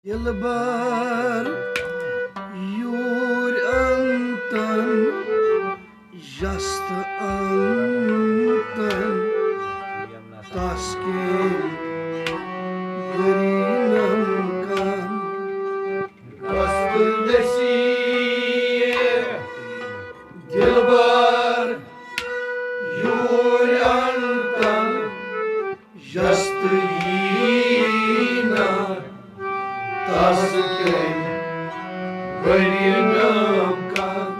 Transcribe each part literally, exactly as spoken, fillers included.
دلبر یوٗرۍ انتن، جست انتن، تس کٔمۍ بٔری نم کن۔ قصد ویسی دلبر یوٗرۍ انتن، جست یی نہ تس کٔمۍ بٔری نم کن۔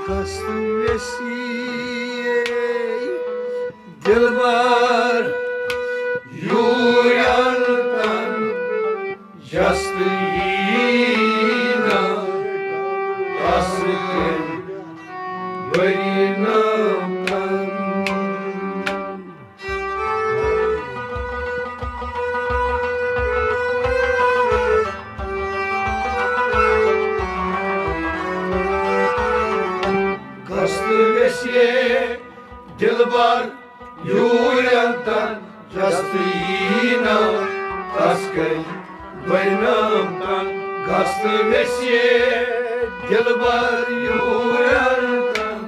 قصد ویسی دلبر یوٗرۍ انتن، جست یی نہ تس کٔمۍ بٔری نم کن۔ قصد ویسی دلبر یوٗرۍ انتن، جست یی نہ تس کٔمۍ بٔری نم کن۔ قصد ویسی دلبر یوٗرۍ انتن۔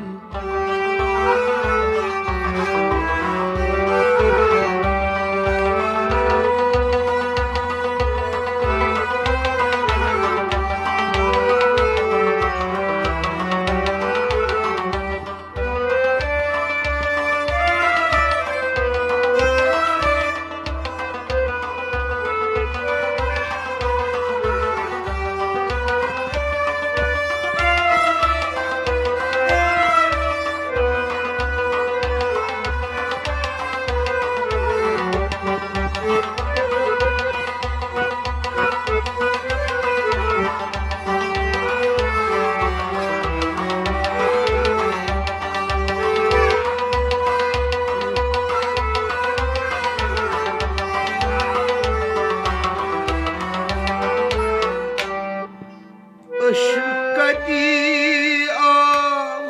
عشق کتی آو،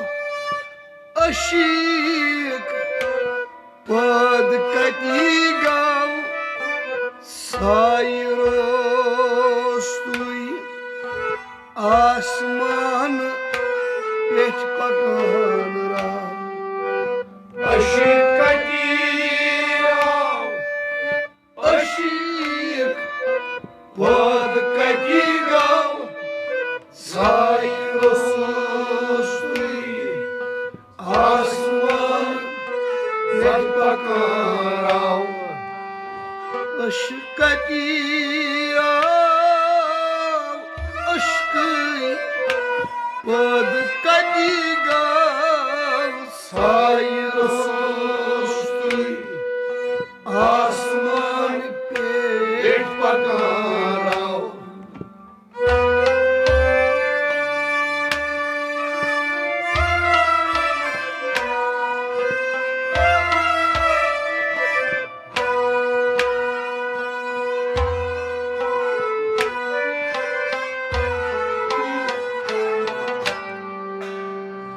عشیق پاد کتی گاو، سایہِ روستُے آسمان پٮ۪ٹھ پکان راو۔ عشق کتی آو، عشیق پاد کتی گاو، سایہِ روستُے آسمان پٮ۪ٹھ پکان راو۔ عشق کتی آو، عشقٕے پاد کتی گاو، سایہِ روستُے آسمان پٮ۪ٹھ پکان راو۔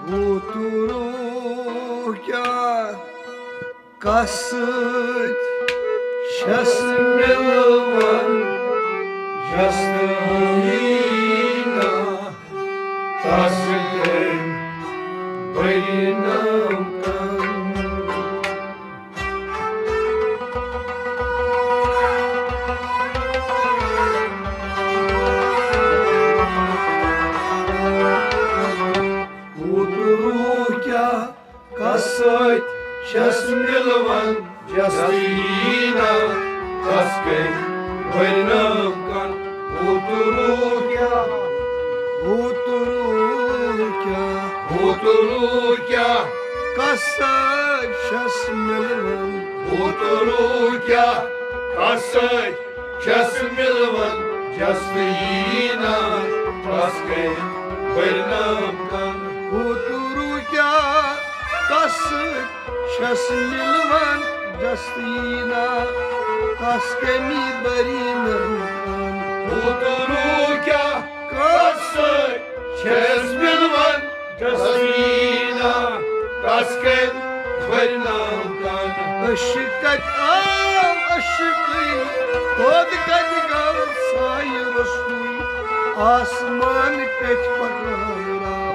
ہُہ تہٕ روح کیٛاہ کس سۭتۍ چھس مِلوان، چھس نہٕ ہمینا تس کٔمۍ بٔری نم کن۔ ہُہ تہٕ روح کیٛاہ کس سۭتۍ چھس مِلوان، چھس یی نہ تس کٔمۍ بٔری نم کن۔ ہُہ تہٕ روح کیٛاہ، ہُہ تہٕ روح کیٛاہ، ہُہ تہٕ روح کیٛاہ، کس سۭتۍ چھس مِلوان۔ ہُہ تہٕ روح کیٛاہ، کس سۭتۍ چھس مِلوان، چھس نہٕ یی نہ تس کٔمۍ بٔری نم کن۔ ہُہ تہٕ روح کیٛاہ، کس سۭتۍ چھس مِلوان، چھس نہٕ یی نہ تس کٔمۍ بٔری نم کن۔ ہُہ تہٕ روح کیٛاہ، کس سۭتۍ چھس مِلوان، چھس نہٕ یی نہ تس کٔمۍ بٔری نم کن۔ عشق کتہِ آو عشقٕے، دود کتہِ گوٚو سایہِ آسمان پٮ۪ٹھ پکان راو۔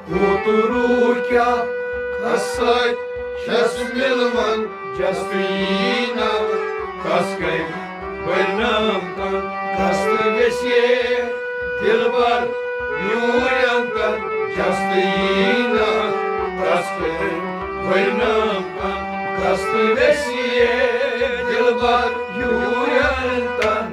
کوترو کیٛاہ کھسٲے چھَس مِلوَن جستہٕ یی نہ کس کٔمۍ بٔرنم کن کستہٕ ویسے دلبر یوٗرٮ۪ن تن جستہٕ یی نہ کس کٔمۍ بٔرنم کن کستہٕ ویسے دلبر یوٗرٮ۪ن تن۔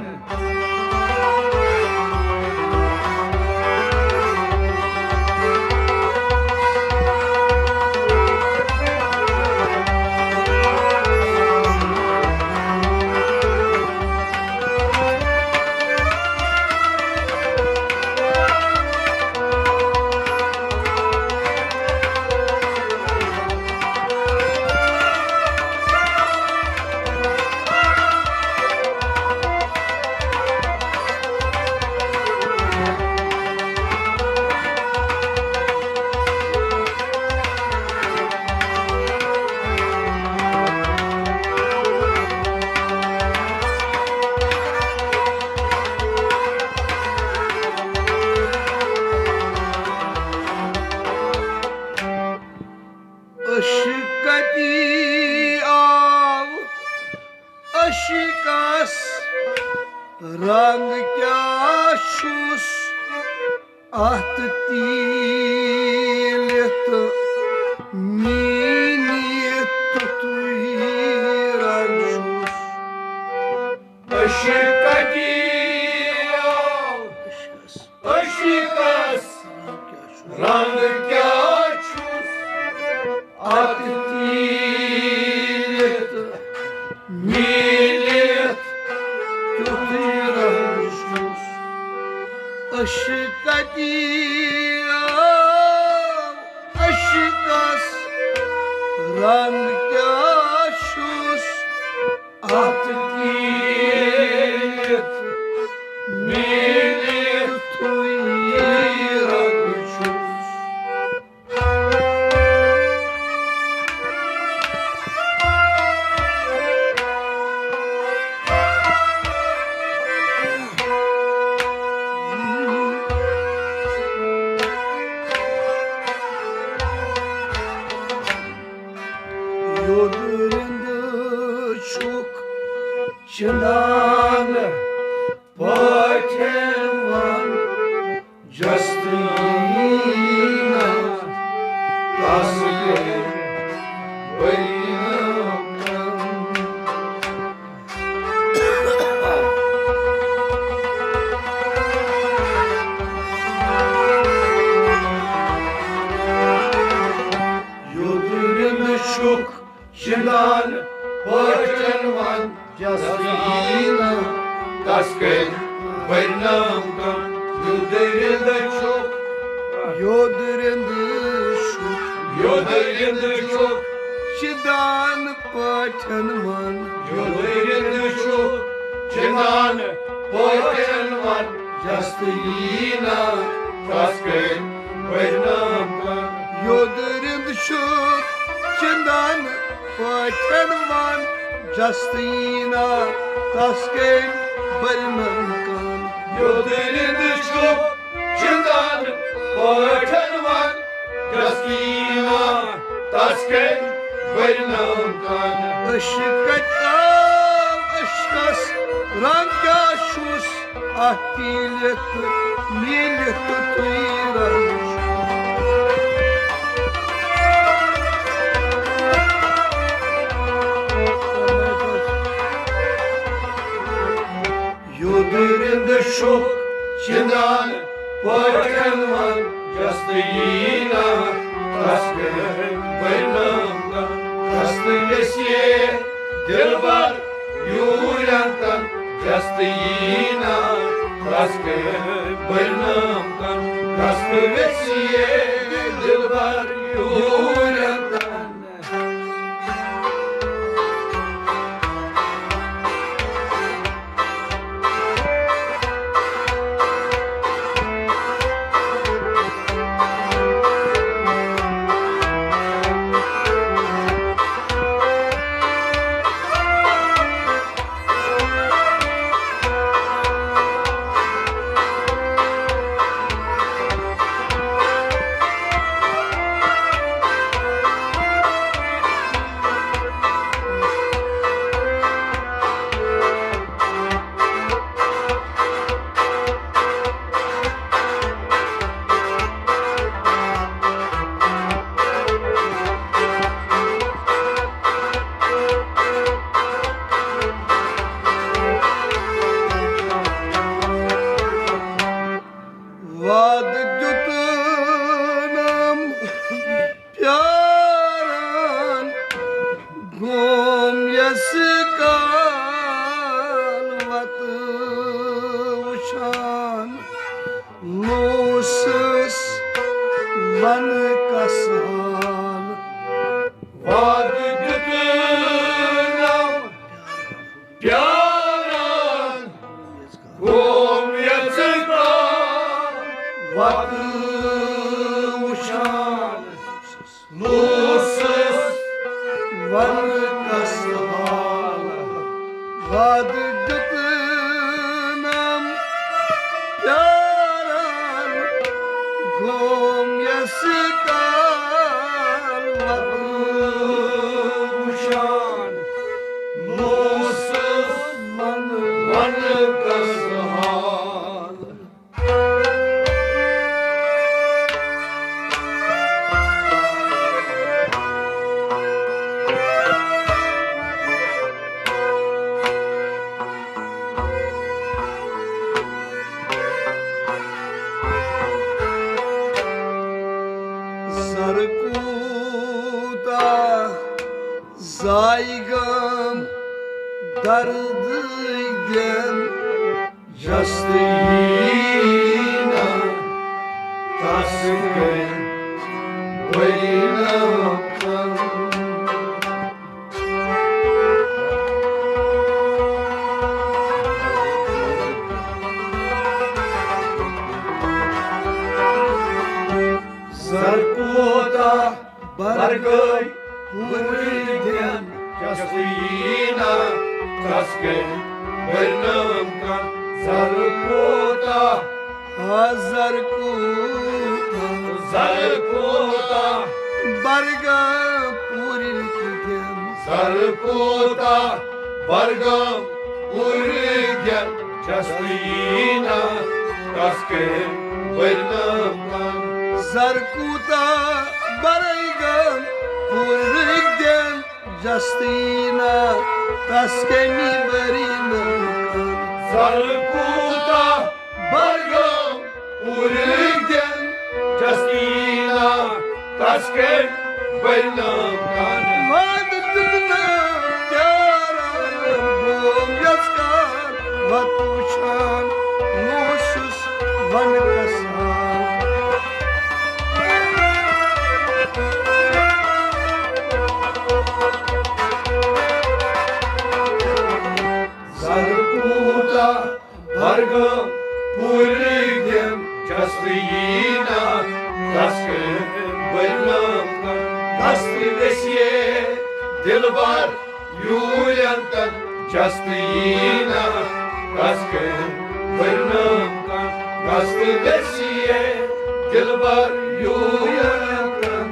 عشقتی آو عشقس رنگ کیٛاہ چھُس اتھ تیٖلِتھ میٖنِتھ تُتُے رنگ چھُس۔ عشقتی آو عشقس رنگ کیٛاہ چھُس اتھ تیٖلِتھ میٖلِتھ تیُتھُے رنگ چھُس۔ عشقتی آو عشقس رنگ کیٛاہ چھُس اتھ تیٖلِتھ میٖلِتھ تُے رنگ چھُس۔ یوٚد رِنٛدٕ چھُکھ چِندان پٲٹھۍ وَن جستہٕ یی نہ تس کٔرۍ بٔرۍ نہٕ کم۔ یوٚد رِنٛدٕ چھُکھ چِندان پٲٹھۍ وَن جستہٕ یی نہ تس کٔرۍ بٔرۍ نہٕ کم۔ یوٚد رِنٛدٕ چھُکھ یوٚد رِنٛدٕ چھُکھ یوٚد رِنٛدٕ چھُکھ چِندان پٲٹھۍ وَن یوٚد رِنٛدٕ چھُکھ چِندان پٲٹھۍ وَن جستہٕ یی نہ تس کٔرۍ بٔرۍ نہٕ کم۔ یوٚد رِنٛدٕ چھُکھ چِندان پٲٹھۍ وَن جستہٕ یی نہ تس کٔرۍ بٔرۍ نہٕ کم۔ یوٚد رِنٛدٕ چھُکھ چِندان پٲٹھۍ وَن جستہٕ یی نہ تس کٔرۍ بٔرۍ نہٕ کم۔ عشقت آو عشقس رنگ کیٛاہ چھُس اتھ تیٖلِتھ میٖلِتھ تُے رنگ چھُس۔ یوٚد رِنٛدٕ چھُکھ چِندان پٲٹھۍ وَن جستہٕ یی نہ تس کٔرۍ بٔرۍ نہٕ کم۔ جستہٕ ییٚسہِ دِلبر یوٗرٮ۪ن تن جستہٕ یی نہ تس کٔرۍ بٔرۍ نہٕ کم۔ جستہٕ ییٚسہِ دِلبر یوٗرٮ۪ن تن۔ کال وتہٕ وٕچھان، نوسس ون کس حال۔ وعدٕ دیُتنم پیاران، قوم یژھِ کال وتہٕ وٕچھان، لوٗسس ون کس حال۔ وعدٕ دیُتنم پیاران، قوم یژھِ کال وتہٕ وٕچھان، لوٗسس ون کس حال۔ زر کوٗتاہ زایہِ غم دردٕے دِن، جست یی نہٕ تس کٔرۍ ؤری نہٕ کم۔ زر کوٗتاہ برگٲے پوٗرٕ دِن، جست یی نہٕ تس کٔرۍ ؤری نہٕ کم۔ زر کوٗتاہ، آ زر کوٗتاہ، زر کوٗتاہ برگٲے پوٗرٕ دِن۔ زر کوٗتاہ برگٲے پوٗرٕ دِن، جست یی نہٕ تس کٔرۍ ؤری نہٕ کم۔ زر کوٗتاہ برگٲے پوٗرٕ دِن، جست یی نہٕ تس کٔرۍ ؤری نہٕ کم۔ زر کوٗتاہ برگٲے پوٗرٕ دِن، جست یی نہٕ تس کٔرۍ ؤری نہٕ کم۔ وعدٕ دیُتنم پیاران، قوم یژھِ کال وتہٕ وٕچھان، نوسس ون کس حال۔ زر کوٗتاہ برگٲے پوٗرٕ دِن، جست یی نہٕ تس کٔرۍ ؤری نہٕ کم۔ دست ویسیے دلبر یوٗرٮ۪ن تن، جست یی نہٕ تس کٔرۍ ؤری نہٕ کم۔ دست ویسیے دلبر یوٗرٮ۪ن تن۔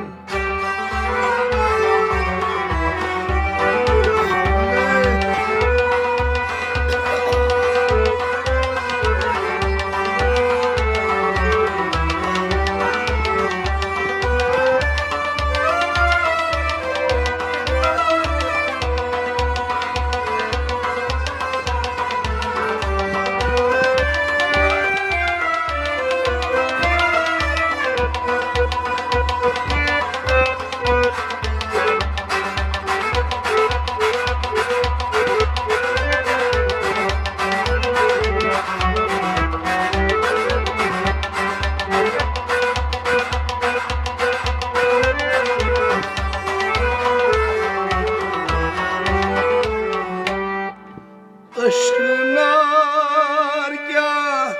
اشکنار کیٛاہ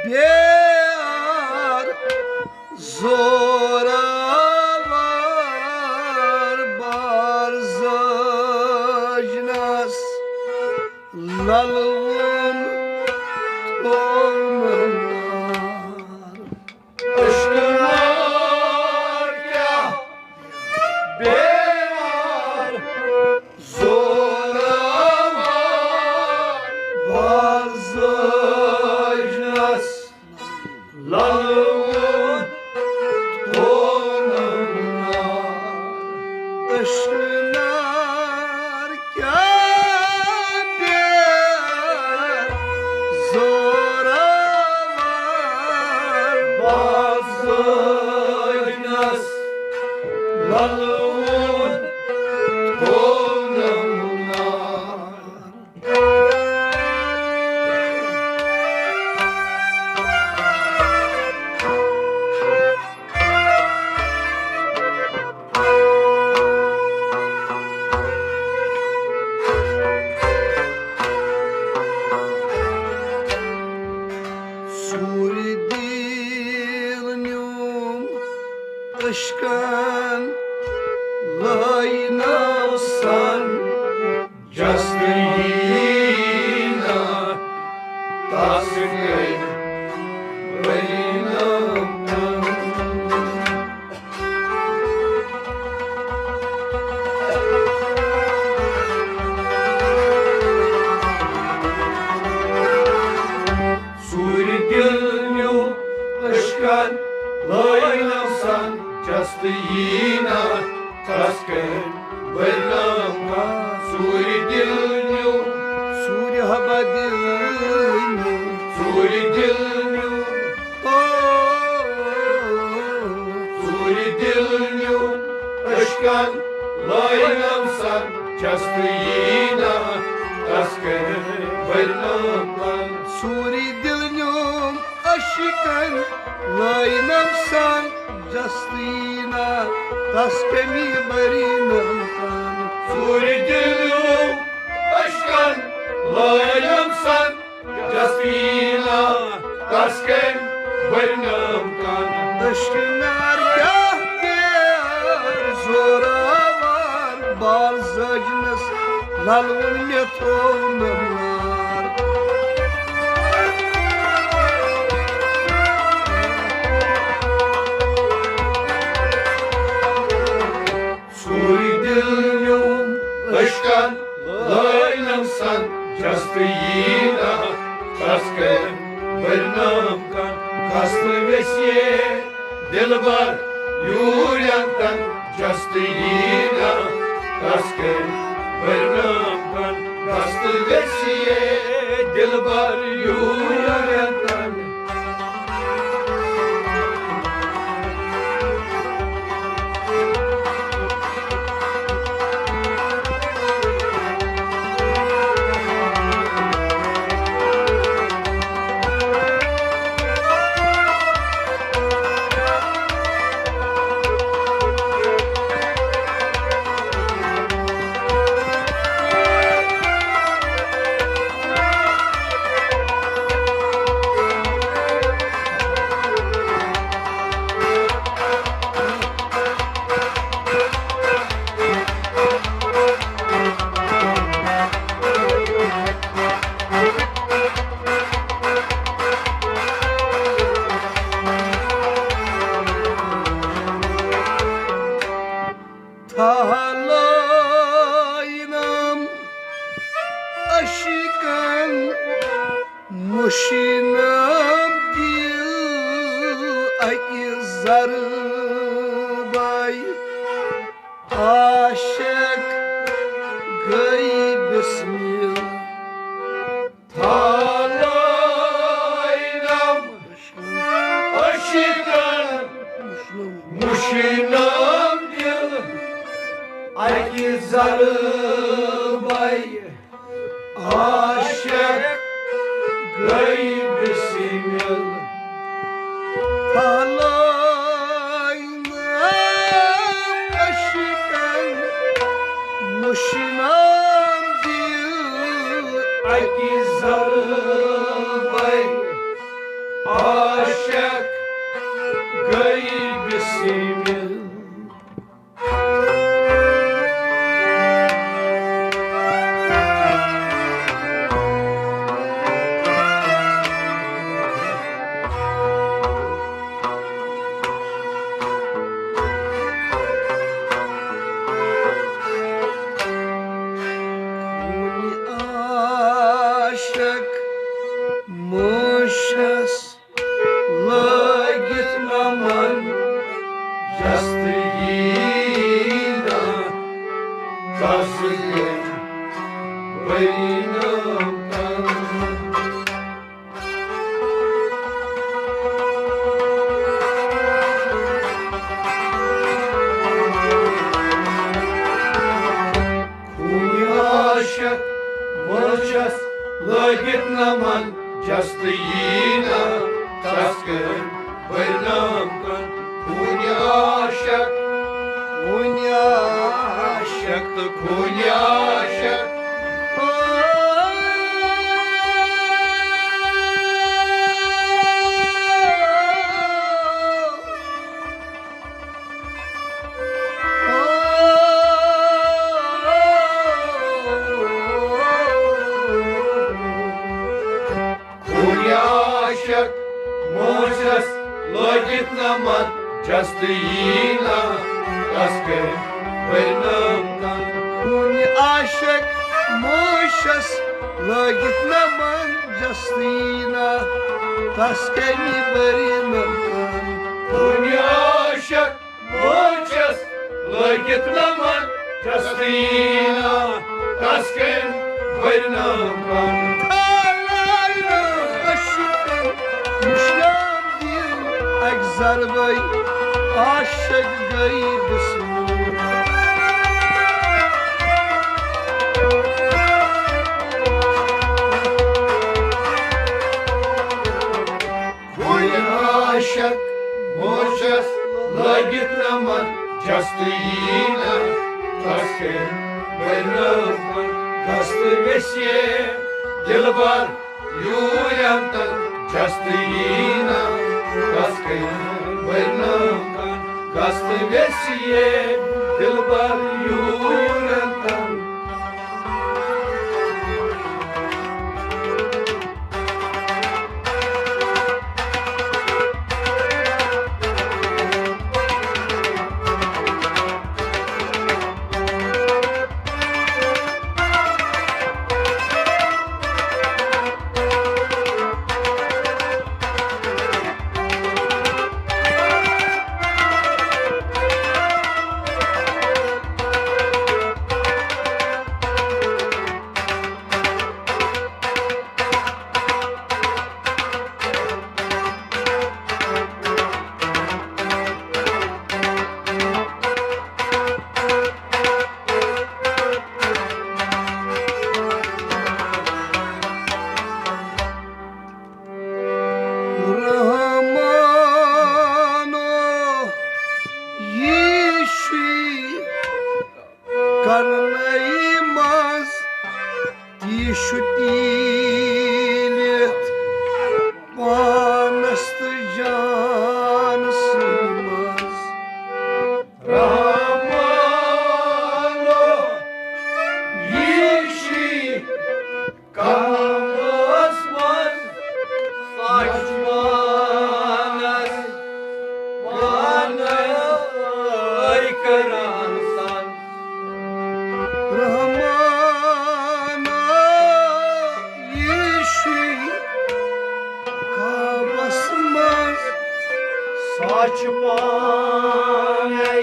بیار زوراوار بار زٲجنس للوُن تھوونہٕ نار۔ اشکنار کیٛاہ بیار زوراوار بار زٲجنس للوُن تھوونہٕ نار۔ اشکنار کیٛاہ بیار زوراوار بار زٲجنس للوُن تھوونہٕ نار۔ عشقن لٲینم سن، جست یی نہ تس کٔرۍ ؤری نہٕ کم۔ ژوٗرِ دِل نیوٗ عشقن لٲینم سن، جست یی نہ تس کٔرۍ ؤری نہٕ کم۔ ژوٗرِ دِل نیوٗ، ژوٗرِ حبہ دِل نیوٗ، ژوٗرِ دِل نیوٗ، او، ژوٗرِ دِل نیوٗ عشقن لٲینم سن، جست یی نہ تس کٔرۍ ؤری نہٕ کم۔ ژوٗرِ دِل نیوٗ عشقن لٲینم سن، جست یی نہ تس کٔرۍ ؤری نہٕ کم۔ ژوٗرِ دِل نیوٗ عشقن لٲینم سن، جست یی نہ تس کٔرۍ ؤری نہٕ کم۔ عشق نار کیٛاہ پیر زورآور، بال زٲجنس للوُن مےٚ تھوو نہٕ مار۔ ژوٗرِ دِل نیوٗم عشقن لٲینم سن، جست یی نہ تس کٔرۍ ؤری نہٕ کم۔ قصد ویسے دلبر یوٗرۍ انتن، جست یی نہ تس کٔرۍ ؤری نہٕ کم۔ قصد ویسے دلبر یوٗرۍ انتن۔ تھالٲینم عشقن مُشِنم دِل اَکہِ ضربَے۔ عاشق گٔے بسمل۔ تھالٲینم عشقن مُشِنم دِل اَکہِ ضربَے۔ عاشق گٔے بسمل۔ تھالٲینم عشقن مُشِنم دِل اَکہِ ضربَے۔ عاشق گٔے بسمل۔ کُنہِ عاشق مٲنٛشس لٲگِتھ نمن، یس تہٕ یی نہٕ تس گٔے ؤری نہٕ کم۔ خوٗنہِ عاشق مٲنٛشس لٲگِتھ نمن، یس تہٕ یی نہٕ تس کٔرۍ ؤرۍ نہٕ کم۔ خوٗنہِ عاشق، خوٗنہِ عاشق تہٕ خوٗنہِ عاشق۔ موچس لٲگِتھ نمن جستینا، تس کمہِ بٔرۍ نہٕ کن۔ کُنہِ عاشق موچس لٲگِتھ نمن جستینا، تس کمہِ بٔرۍ نہٕ کن۔ تھالایہِ عشقن مُشیام دِل اکہِ ضربے، عاشق گٔے بسمور۔ کُنہِ عاشق موچس لٲگِتھ نمن جستینا، تس کمہِ بٔرۍ نہٕ کن۔ گژھ تہٕ ویسے دلبر یوٗرۍ انتن جستینا، تس کمہِ بٔرۍ نہٕ کن۔ گژھ تہٕ ویسے دلبر یوٗرۍ انتن۔ رحمانو، یہِ چھُے کننَے منٛز تہِ چھُ تیٖلِتھ پانس تہٕ جانسٕے منٛز۔ رحمانو، یہِ چھُے کلامس منٛز سچ پانس، پانس کران سن۔ رحمانا، یہِ چھُے خوابس منٛز سچ پانے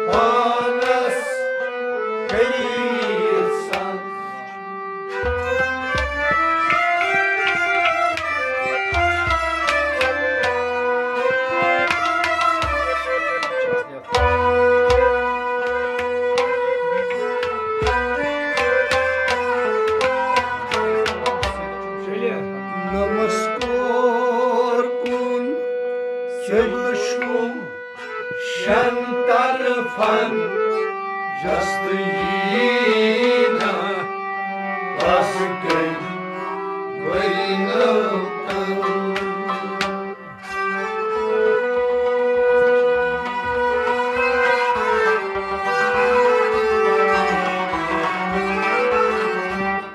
پانس کٔرِتھ سن۔ نمسکور کُن قبلہٕ چھُم شٮ۪ن طرفن، جست یی نہ بس گٔے ؤری نٔو تن۔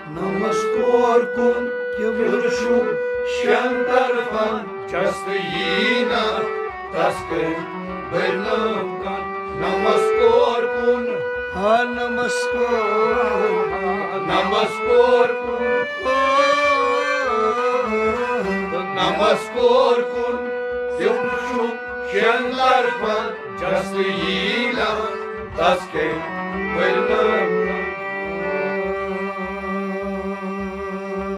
نمسکور کُن قبلہٕ چھُم شٮ۪ن طرفن، جست یی نہ تس کٔرۍ بٔرۍ نٲو کن۔ نمسکور کُن۔ ہا نمسکور۔ نمسکور کُن۔ نمسکور کُن۔ قبلہٕ چھُم شٮ۪ن طرفن، جست یی نہ تس کٔرۍ بٔرۍ نٲو